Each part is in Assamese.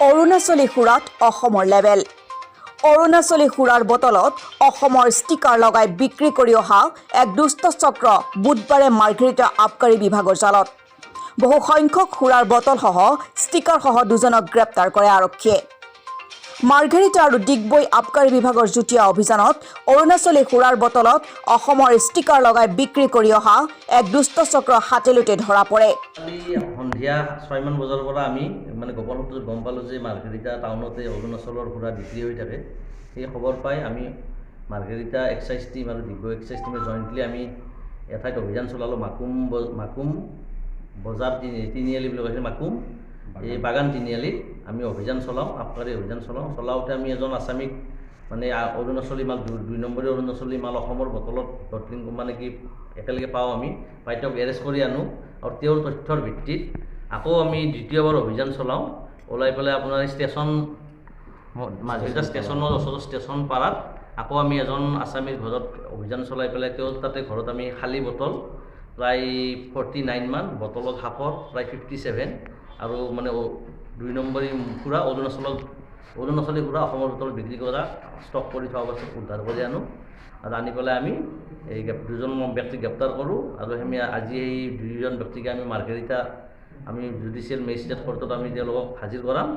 অৰুণাচলী সুৰাত অসমৰ লেবেল। অৰুণাচলী সুৰাৰ বটলত অসমৰ ষ্টিকাৰ লগাই বিক্ৰী কৰি অহা এক দুষ্ট চক্ৰ বুধবাৰে মাৰ্ঘেৰিটা আবকাৰী বিভাগৰ জালত। বহু সংখ্যক সুৰাৰ বটলসহ ষ্টিকাৰসহ দুজনক গ্ৰেপ্তাৰ কৰে আৰক্ষীয়ে। মাৰ্ঘেৰিটা আৰু ডিগবৈ আবকাৰী বিভাগৰ যুটীয়া অভিযানত অৰুণাচলী সুৰাৰ বটলত অসমৰ ষ্টিকাৰ লগাই বিক্ৰী কৰি অহা এক দুষ্ট চক্ৰ হাতে-লোটে ধৰা পৰে। কালি সন্ধিয়া 6মান বজাৰ পৰা আমি মানে গোপন সূত্ৰত গম পালোঁ যে মাৰ্ঘেৰিটা টাউনতে অৰুণাচলৰ সুৰা বিক্ৰী হৈ থাকে। সেই খবৰ পাই আমি মাৰ্ঘেৰিটা এক্সাইজ টীম আৰু ডিগবৈ এক্সাইজ টীমে জইণ্টলি আমি এঠাইত অভিযান চলালোঁ। মাকুম বজাৰ তিনিআলি বুলি কৈছে, মাকুম এই বাগান তিনিআলিত আমি অভিযান চলাওঁ, আবকাৰী অভিযান চলাওঁ। চলাওঁতে আমি এজন আছামীক মানে অৰুণাচলী মাল, দুই নম্বৰী অৰুণাচলী মাল অসমৰ বটলত বটলিং মানে কি একেলগে পাওঁ। আমি পাই তেওঁক এৰেষ্ট কৰি আনো আৰু তেওঁৰ তথ্যৰ ভিত্তিত আকৌ আমি দ্বিতীয়বাৰ অভিযান চলাওঁ। ওলাই পেলাই আপোনাৰ ষ্টেচন, মাৰ্ঘেৰিটা ষ্টেচনৰ ওচৰত ষ্টেচন পাৰাত আকৌ আমি এজন আছামীৰ ঘৰত অভিযান চলাই পেলাই তেওঁৰ তাতে ঘৰত আমি খালী বটল প্ৰায় 49মান, বটলত সাফৰ প্ৰায় 57 আৰু মানে দুই নম্বৰী সুৰা, অৰুণাচলী সুৰা অসমৰ বটলত বিক্ৰী কৰা ষ্টক কৰি থোৱা অৱস্থাত উদ্ধাৰ কৰি আনো আৰু আনি পেলাই আমি এই দুজন ব্যক্তিক গ্ৰেপ্তাৰ কৰোঁ। আৰু আমি আজি এই দুয়োজন ব্যক্তিকে আমি মাৰ্ঘেৰিটা আমি জুডিচিয়েল মেজিষ্ট্ৰেট কোৰ্টত আমি তেওঁলোকক হাজিৰ কৰাম।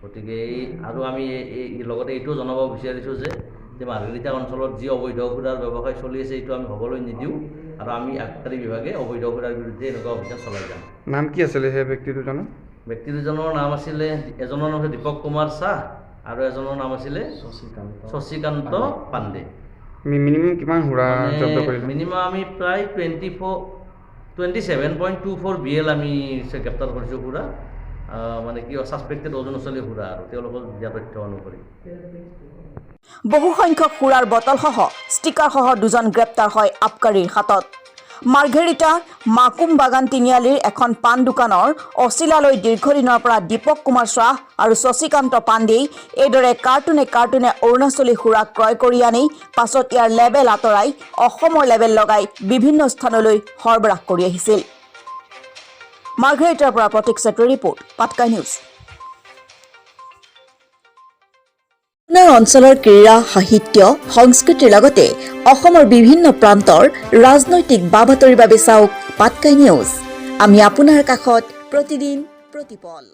গতিকে এই আৰু আমি এই লগতে এইটোও জনাব বিচাৰিছোঁ যে মাৰ্ঘেৰিটা অঞ্চলত যি অবৈধ সুৰাৰ ব্যৱসায় চলি আছে, এইটো আমি হ'বলৈ নিদিওঁ আৰু আমি আবকাৰী বিভাগে অবৈধ সুৰাৰ বিৰুদ্ধে এনেকুৱা অভিযান চলাই যাম। নাম কি আছিলে সেই ব্যক্তি দুজনৰ? ব্যক্তি দুজনৰ নাম আছিলে, এজনৰ নাম আছিলে দীপক কুমাৰ শ্বাহ আৰু এজনৰ নাম আছিলে শশীকান্ত পাণ্ডে। মিনিমাম কিমান সুৰা জব্দ কৰিলে? মিনিমাম আমি প্ৰায় 24, 27.24 BL আমি গ্ৰেপ্তাৰ কৰিছোঁ সুৰা, মানে কি ছাছপেক্টেড অৰুণাচলী সুৰা আৰু তেওঁলোকৰ দিয়া তথ্য অনুসৰি। বহু সংখ্যক সুৰাৰ বটলসহ ষ্টিকাৰসহ দুজন গ্ৰেপ্তাৰ হয় আবকাৰীৰ হাতত। মাৰ্ঘেৰিটা মাকুম বাগান তিনিআলিৰ এখন পাণ দোকানৰ অচিলালৈ দীৰ্ঘদিনৰ পৰা দীপক কুমাৰ শ্বাহ আৰু শশীকান্ত পাণ্ডেই এইদৰে কাৰ্টুনে কাৰ্টুনে অৰুণাচলী সুৰা ক্ৰয় কৰি আনি পাছত ইয়াৰ লেবেল আঁতৰাই অসমৰ লেবেল লগাই বিভিন্ন স্থানলৈ সৰবৰাহ কৰি আহিছিল। মাৰ্ঘেৰিটাৰ পৰা প্ৰতীক চেত্ৰীৰ ৰিপৰ্ট, পাটকাই নিউজ। আপোনাৰ অঞ্চলৰ ক্ৰীড়া, সাহিত্য, সংস্কৃতিৰ লগতে অসমৰ বিভিন্ন প্ৰান্তৰ ৰাজনৈতিক বা বাতৰিৰ বাবে চাওক পাটকাই নিউজ। আমি আপোনাৰ কাষত প্ৰতিদিন প্ৰতিপল।